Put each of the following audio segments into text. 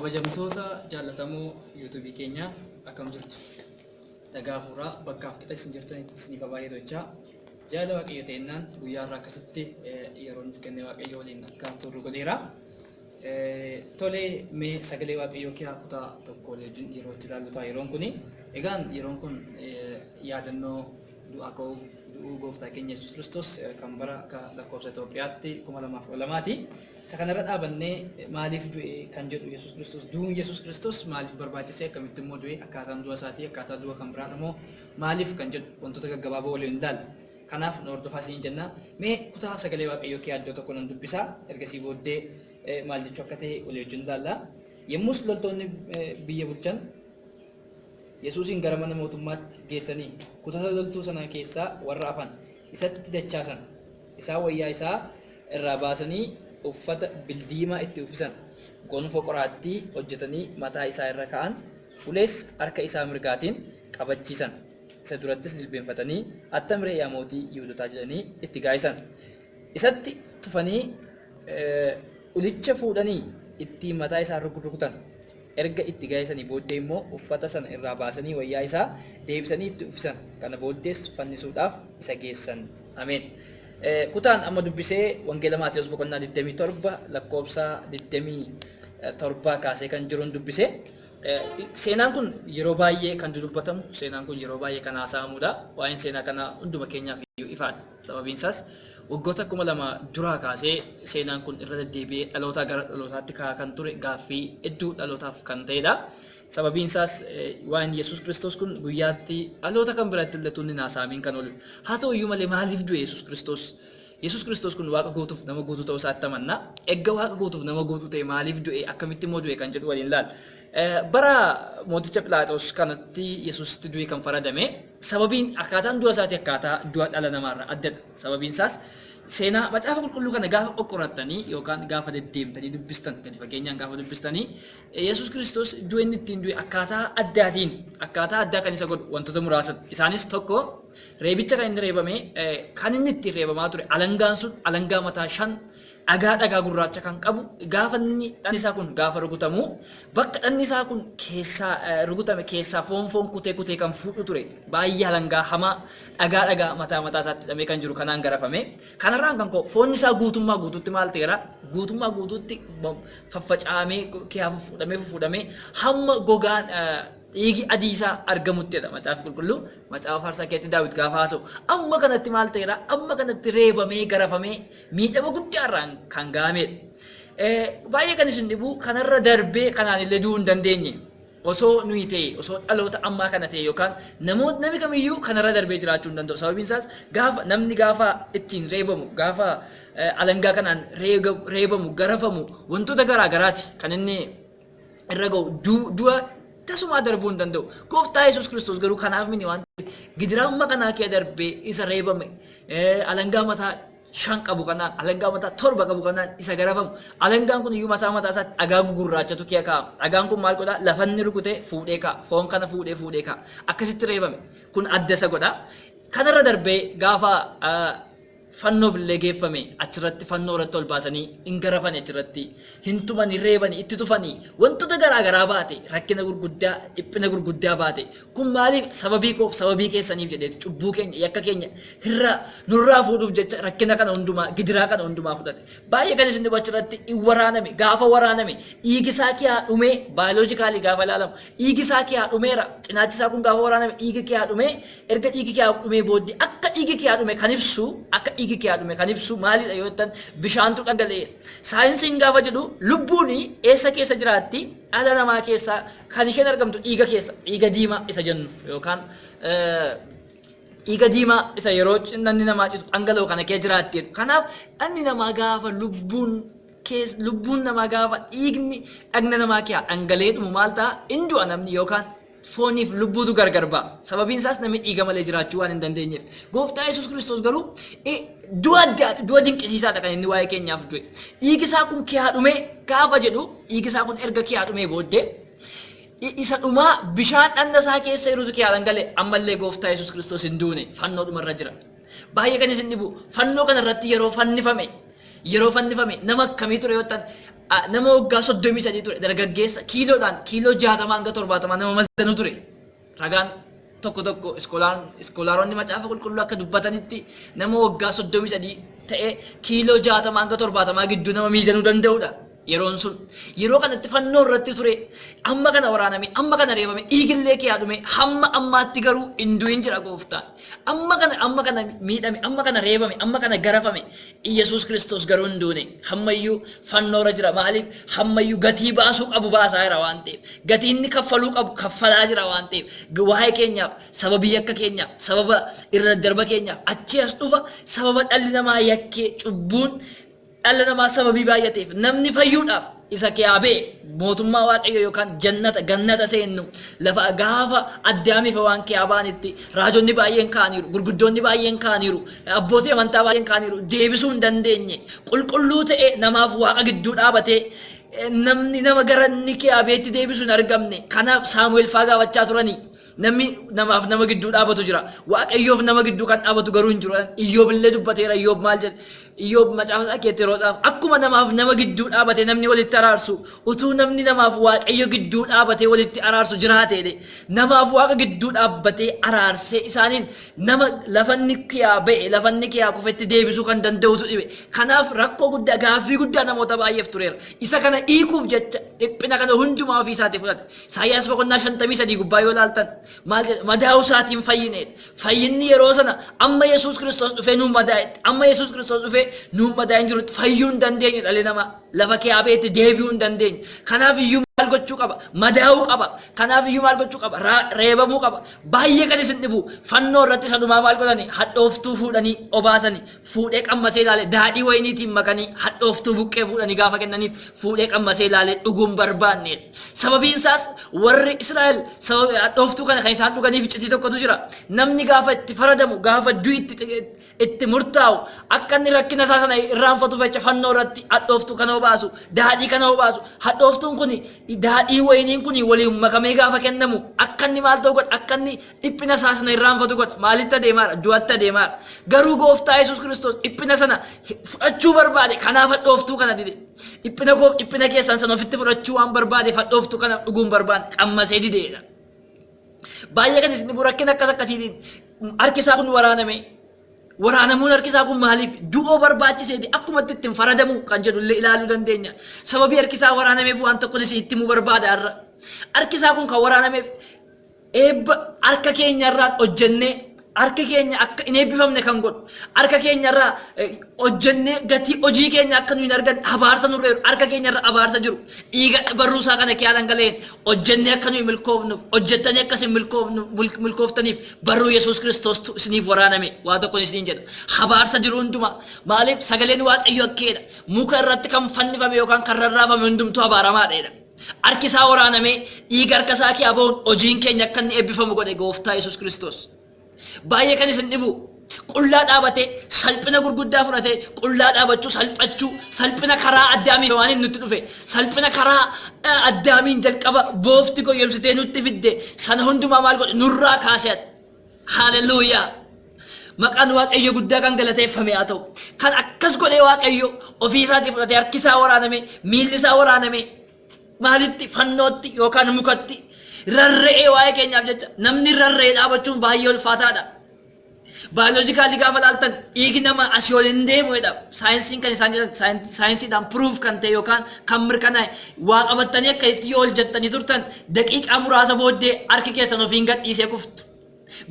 Kabajamtoota jaallatamoo yuutuubii keenyaa, akkam jirtu? Dhagaa hafuuraa bakkaaf qixa isin jirtanitti isiniif haa baay'atu jechaa, jaalala Waaqayyo ta'ennaan guyyaa irraa akkasitti yeroo nuuf kenne Waaqayyo waliin akka turru godheera. Tole, mee sagalee Waaqayyoo kiyaa kutaa tokko walii wajjin yeroo itti ilaallu ta'a yeroon kuni. Egaan yeroon kun yaadannoo du'aa ka'uu du'uu gooftaa keenya Yesuus Kiristoos kan bara akka lakkoofsa Itoophiyaatti 2012ti. Isa kanarra dhaabannee maaliif du'e kan jedhu, Yesuus Kiristoos, du'uun Yesuus Kiristoos maaliif barbaachise, akkamitti immoo du'e, akkaataan du'a isaatii akkaataa du'a kan biraadha moo maaliif kan jedhu wantoota gaggabaaboo waliin ilaalla. Kanaaf nu hordofaa isiniin jenna. Mee kutaa sagalee Waaqayyoo kee iddoo tokko nan dubbisa. Ergasii booddee maal jechuu akka ta'e walii wajjin ilaalla. Yommus loltoonni biyya bulchan Yesuusin gara mana mootummaatti geessanii kutata loltuu sana keessaa warra hafan isatti dachaasan. Isaan wayyaa isaa irraa baasanii uffata bildiimaa itti uffisan. Gonfoo qoraattii hojjetanii mataa isaa irra kaa'an, ulees harka isaa mirgaatiin qabachiisan. Isa durattis jilbeenfatanii, Attam ree yaa mootii Yihuudotaa jedhanii itti gaa'isan. Isatti tufanii ulicha fuudhanii ittiin mataa isaa rukutan. Erga itti gaa'isanii booddee immoo uffata sana irraa baasanii wayyaa isaa deebisanii itti uffisan. Kana booddees fannisuudhaaf isa geessan. Ameen. Kutaan amma dubbisee Wangeela Maatewos boqonnaa 27 lakkoofsa 27 kaasee kan jiruun dubbise. Seenaan kun yeroo baay'ee kan dudubbatamu, seenaan kun yeroo baay'ee kan haasa'amudha. Waa'een seenaa kanaa hunduma keenyaaf iyyuu ifaadha. Sababiin isaas waggoota 2000 duraa kaasee seenaan kun irra deddeebi'ee dhalootaa gara dhalootaatti ka'aa kan ture, gaaffii hedduu dhalootaaf kan ta'edha. Sababiin isaas waa'een Yesuus Kiristoos kun guyyaatti dhaloota kan biratti illee tunni haasa'amiin kan ooludha. Haa ta'u iyyuu malee, maaliif du'e Yesuus Kiristoos? Yesuus Kiristoos kun Waaqa guutuuf nama guutuu ta'uu isaatti amanna. Erga Waaqa guutuuf nama guutuu ta'e, maaliif du'e, akkamitti immoo du'e kan jedhu waliin ilaalla. Bara mooticha Philaaxoos kanatti Yesuusitti du'e kan faradame. Sababiin akkaataan du'a isaatii akkaataa du'a dhala namaarraa addadha. Sababiin isaas seenaa macaafa qulqulluu kana gaafa qoqqorattanii yookaan gaafa deddeemtanii dubbistan, gadi fageenyaan gaafa dubbistanii, Yesuus Kiristoos du'a inni ittiin du'e akkaataa addaatiin, akkaataa addaa kan isa godhu wantoota muraasadha. Isaanis tokko, reebicha kan inni reebame, kan inni ittiin reebamaa ture alangaan sun alangaa mataa shan dhagaa dhagaa gurraacha kan qabu. Gaafa inni dhanni isaa kun gaafa rukutamu, bakka dhanni isaa kun keessaa rukutame keessaa foon foon kutee kutee kan fuudhu ture. Baay'ee alangaa hamaa dhagaa dhagaa mataa mataa isaatti hidhamee kan jiru kanaan garafame. Kanarraan kan ka'u foonni isaa guutummaa guutuutti maal ta'eera? Guutummaa guutuutti faffaca'amee kiyaa fuffuudhamee fuffuudhamee hamma gogaan dhiigi adii isaa argamuttidha. Macaafa qulqulluu macaafa faarsaa keessatti Daawit gaafa haasa'u amma kanatti maal ta'eera? Amma kanatti reebamee garafamee miidhama guddaarraan kan ga'amedha. Baay'ee kan isin dhibu, kanarra darbee kanaan illee du'uu hin dandeenye. Osoo nuyi ta'e, osoo dhaloota ammaa kana ta'e, yookaan namoota namni kamiyyuu kanarra darbee jiraachuu hin danda'u. Sababiin isaas gaafa namni gaafa ittiin reebamu, gaafa alangaa kanaan reebamu, garafamu, wantoota garaa garaati kan inni irra ga'u, du'a tasumaa darbuu hin danda'u. Gooftaa Yesuus Kiristoos garuu kanaaf mini waan ta'eef gidiraa amma kanaa kee darbee isa reebame, alangaa mataa shan qabu kanaan, alangaa mataa torba qabu kanaan isa garafamu. Alangaan kun iyyuu mataa mataa isaatti dhagaa gugurraachatu kee kaa'ama. Dhagaan kun maal godhaa? Lafanni rukutee fuudhee kaa'a. Foon kana fuudhee fuudhee kaa'a. Akkasitti reebame. Kun adda isa godha. Kanarra darbee gaafa fannoof illee geeffame, achirratti fannoo irratti ol baasanii hin garafani, achirratti hin tumani, reebani, itti tufanii, wantoota garaa garaa baate, rakkina gurguddaa, dhiphina gurguddaa baate. Kun maaliif? Sababii koof sababii keessaniif jedheeti, cubbuu keenya, yakka keenya irraa nurraa fuudhuuf jecha rakkina kana hundumaa, gidiraa kana hundumaa fudhate. Baay'ee kan isin dhibu, achirratti hin waraaname. Gaafa waraaname dhiigi isaa kiyaa dhumee, biologically gaafa ilaalamu dhiigi isaa kiyaa dhumeera. Cinaachi isaa kun gaafa waraaname dhiigi kiyaa dhumee, erga dhiigi kiyaa dhumee booddee akka dhiigi kiyaa dhume kan ibsu, akka dhiigi kiyaa dhume kan ibsu maalidha yoo jettan, bishaantu dhangala'e. Saayinsiin gaafa jedhu lubbuun eessa keessa jiraatti? Dhala namaa keessa kan isheen argamtu dhiiga keessa, dhiiga diimaa isa jennu yookaan dhiiga diimaa isa yeroo dhalli namaa citu dhangala'u kana keessa jiraatti jedhu. Kanaaf dhalli namaa gaafa lubbuun keessa, lubbuun namaa gaafa dhiigni dhagna namaa keessaa dhangala'ee dhumu maal ta'a? In du'a namni, yookaan fooniif lubbuutu gargar ba'a. Sababiin isaas namni dhiiga malee jiraachuu waan hin dandeenyeef. Gooftaa Yesuus Kiristoos garuu du'a addaa, du'a dinqisiisaadha kan inni waa'ee keenyaaf du'e. Dhiigi isaa kun kiyaa dhumee gaafa jedhu, dhiigi isaa kun erga kiyaa dhumee booddee isa dhumaa bishaan dhagna isaa keessa jirutu kiyaa dhangala'e. Ammallee gooftaa Yesuus Kiristoos hin duune, fannoo dhumarra jira. Baay'ee kan isin dhibu, fannoo kana irratti yeroo fannifame, yeroo fannifame nama akkamii ture yoo ta'an, Nama waggaa 33 ture, dargaggeessa, kiiloodhaan kiiloo 60 hanga 70 nama mazanu ture. Ragaan tokko tokko iskoolaaronni macaafa qulqulluu akka dubbatanitti nama waggaa 33 ta'ee kiiloo 60 hanga 70 gidduu nama miizanuu danda'udha. Yeroon sun yeroo kanatti fannoo irratti ture, amma kana waraaname, amma kana reebame, dhiigillee kee dhume, hamma ammaatti garuu hin du'in jira gooftaan. Amma kana miidhame, amma kana reebame, amma kana garafame, Iyyasuus Kiristoos garuu hin duune. Hammayyuu fannoorra jira. Maaliif? Hammayyuu gatii baasuu qabu baasaa jira waan ta'eef, gatii inni kaffaluu qabu kaffalaa jira waan ta'eef, waa'ee keenyaaf, sababii yakka keenyaaf, sababa irra daddarba keenyaaf achi as dhufa. Sababa dhalli namaa yakkee, cubbuun dhala namaa sababii baay'ateef, namni fayyuudhaaf isa kiyaabee mootummaa waaqayyo yookaan jannata gannata seennu lafa gaafa Addaamiif waan kiyaa ba'anitti raajonni baay'een ka'aniiru, gurguddoonni baay'een ka'aniiru, abbootii amantaa baay'een ka'aniiru, deebisuu hin dandeenye. Qulqulluu ta'e namaaf waaqa gidduu dhaabatee namni nama gara inni kiyaabeetti deebisu hin argamne. Kanaaf Saamu'eel faa gaafachaa turanii. Namni namaaf nama gidduu dhaabatu jira. Waaqayyoof nama gidduu kan dhaabatu garuu hin jiru. Iyyoob illee dubbateera. Iyyoob maal jedhe? Iyyoob macaafa isaa keessatti yeroo dhaafu, akkuma namaaf nama gidduu dhaabate namni walitti araarsu, utuu namni namaaf waaqayyo gidduu dhaabatee walitti araarsu jiraateedhe. Namaaf waaqa gidduu dhaabbatee araarsee isaaniin nama lafanni kiyaa ba'e, lafanni kiyaa kufetti deebisuu kan danda'utu dhibe. Kanaaf rakkoo guddaa, gaaffii guddaa namoota baay'eef tureera. Isa kana hiikuuf jecha dhiphina kana hundumaa ofii isaatii fudhate. Isaayyaas boqonnaa 53 gubbaa yoo ilaaltan maal jedha? Madaa'uu isaatiin fayyineedha. Fayyinni yeroo sana amma Yesuus Kiristoos dhufee nuun madaa'etti, amma Yesuus Kiristoos dhufee nuun madaa'e hin jirutti fayyuu hin dandeenye dhalli namaa. Lafa kee beetti deebi'uu hin dandeenye. Kanaaf iyyuu maal gochuu qaba? Madaa'uu qaba. Kanaaf iyyuu maal gochuu qaba? Reebamuu qaba. Baay'ee kan isin dhibu, fannoo irratti isa dhumaa maal godhani? Hadhooftuu fuudhanii obaasani. Fuudhee qammasee ilaale. Daadhii wayiniitiin makanii hadhooftuu buqqee fuudhanii gaafa kennaniif fuudhee qammasee ilaale, dhuguun barbaanneedha. Sababiin isaas warri Israa'el sababii hadhooftuu kana kan isaan dhuganiif iccitii tokkotu jira. Namni gaafa itti faradamu, gaafa du'i itti murtaa'u, akka inni rakkina isaa sana irraanfatuuf jecha fannoo irratti hadhooftuu kana obaasu, daadhii kana obaasu. Hadhooftuun kun, daadhii wayiniin kun waliin makamee gaafa kennamu akka inni maal ta'u godha? Akka inni dhiphina isaa sana irraanfatu godha. Maalitti adeemaadha? Du'atti adeemaadha. Garuu gooftaa Yesuus Kiristoos dhiphina sana fudhachuu barbaade. Kanaaf hadhooftuu kana dide. Dhiphina koof dhiphina keessan sana ofitti fudhachuu waan barbaadeef hadhooftuu kana dhuguun barbaade, qammasee dideedha. Baay'ee kan isin dhibu, rakkina akkas akkasiitiin harki isaa kun waraaname. Waraanamuun harki isaa kun maaliif du'oo barbaachiseeti akkumatti ittiin faradamu kan jedhu illee ilaaluu dandeenya. Sababii harki isaa waraanameef waan tokko isin itti himuu barbaada har'a. Harki isaa kun kan waraanameef eebba harka keenya irraa hojjennee harki keenya akka hin eebbifamne kan godhu, harka keenya irraa hojjennee gatii hojii keenya akka nu hin arganne abaarsa nurra jiru, harka keenya irra abaarsa jiru, dhiiga barruu isaa kana kiyaa dhangala'een hojjennee akka nuyi milkoofnuuf, hojjettanii akka isin milkooftaniif barruu Yesuus Kiristoostu isiniif waraaname. Waa tokko isiniin jedha, abaarsa jiru hundumaa. Maaliif? Sagaleen Waaqayyo akkeedha, muka irratti kan fannifame yookaan kan rarraafame hundumtuu abaaramaadha jedha. Harki isaa waraanamee dhiiga harka isaa kiyaa ba'uun hojiin keenya akka inni eebbifamu godhe gooftaa Yesuus Kiristoos. Baay'ee kan isin dhibu, qullaa dhaabatee salphina gurguddaa fudhatee, qullaa dhaabachuu, salphachuu, salphina karaa Addaamii waan inni nutti dhufe, salphina karaa Addaamiin jalqaba boofti goyyomsitee nutti fidde sana hundumaa maal godhe? Nurraa kaasee. Haaleluyyaa! Maqaan Waaqayyo guddaa kan galateeffame haa ta'u. Kan akkas godhee Waaqayyo ofii isaatii fudhatee, harki isaa waraaname, miilli isaa waraaname, maalitti? Fannootti yookaan mukatti rarra'ee waa'ee keenyaaf jecha. Namni rarra'ee dhaabachuun baay'ee ulfaataadha. Biologically gaafa laaltan dhiigni nama asii ol hin deemu jedha. Saayinsiin kan isaan jedhan, saayinsiidhaan proof kan ta'e yookaan kan mirkanaa'e, waa qabattanii akka itti yoo ol jettanii turtan daqiiqaa muraasa booddee harki keessan ofiin gadhiisee kuftu.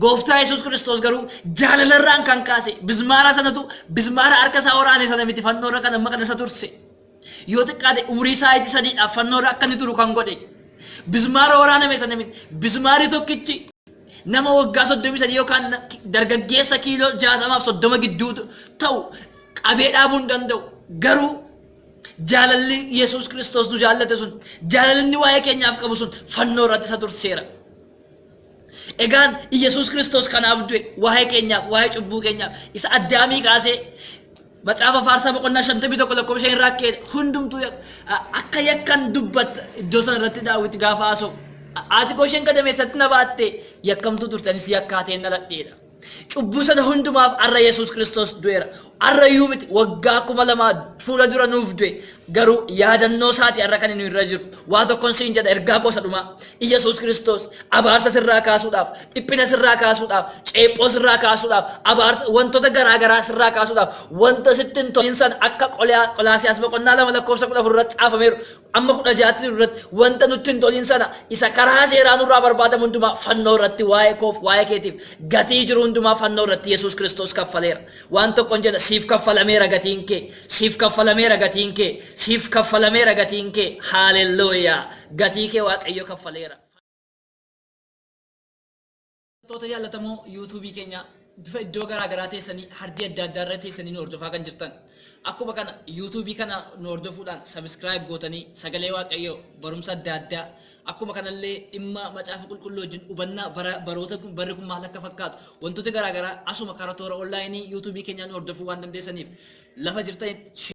Gooftaa Yesuus Kiristoos garuu jaalalarraan kan kaase bismaara sanatu, bismaara harka isaa waraane sana miti, fannoo irra kan amma kana isa turse. Yoo xiqqaate umurii saayitii 3dhaaf fannoo irra akka inni turu kan godhe bismaara waraaname sana miti. Bismaarri tokkichi nama waggaa 33 yookaan dargaggeessa kiiloo 60f 30 gidduu ta'u qabee dhaabuu hin danda'u. Garuu jaalalli Yesuus Kiristoos nu jaallate sun, jaalalli inni waa'ee keenyaaf qabu sun fannoo irratti isa turseera. Egaan Yesuus Kiristoos kanaaf du'e, waa'ee keenyaaf, waa'ee cubbuu keenyaaf. Isa Addaamii kaasee macaafa Faarsaa boqonnaa 51 lakkoofsa 5 irraa ka'e, hundumtuu akka yakkan dubbatta. Iddoo sana irratti Daawit gaafa haasa'u, haati koo isheen gadameessatti na baatte yakkamtuu turte, anis yakkaateen dhaladheedha. Cubbuu sana hundumaaf har'a Yesuus Kiristoos du'eera. Har'a iyyuu miti, waggaa 2000 fuula dura nuuf du'e. Garuu yaadannoo isaati har'a kan inni irra jiru. Waa tokkoon siin jedha, ergaa gosa dhumaa. Yesuus Kiristoos abaarsa sirraa kaasuudhaaf, dhiphina sirraa kaasuudhaaf, ceephoo sirraa kaasuudhaaf, abaarsa wantoota garaa garaa sirraa kaasuudhaaf, wanta sitti hin tolin sana akka Qolaasiyaas boqonnaa 2 lakkoofsa 14 irratti caafameeru amma 16tti jiru irratti, wanta nutti hin tolin sana isa karaa seeraa nurraa barbaadamu hundumaa fannoo irratti waa'ee koof waa'ee keetiif gatii jiru hundumaa fannoo irratti Yesuus Kiristoos kaffaleera. Waan tokkon jedha, siif kaffalameera gatiin kee, siif kaffalameera gatiin kee, siif kaffalameera gatiin kee. Haalelluuyaa! Gatii kee Waaqayyo kaffaleera. Toota jaallatamoo yuutuubii keenya, bifa iddoo garaa garaa teessanii, hardii adda addaa irra teessanii nu hordofaa kan jirtan. Akkuma kana yuutuubii kana nu hordofuudhaan subscribe gootanii, sagalee Waaqayyoo, barumsa adda addaa, akkuma kanallee dhimma Macaafa Qulqulluu wajjin hubannaa bara baroota kun, barri kun maal akka fakkaatu, wantoota garaa garaa asuma karaa toora onlaayinii yuutuubii keenyaa nu hordofuu waan dandeessaniif, lafa jirtanitti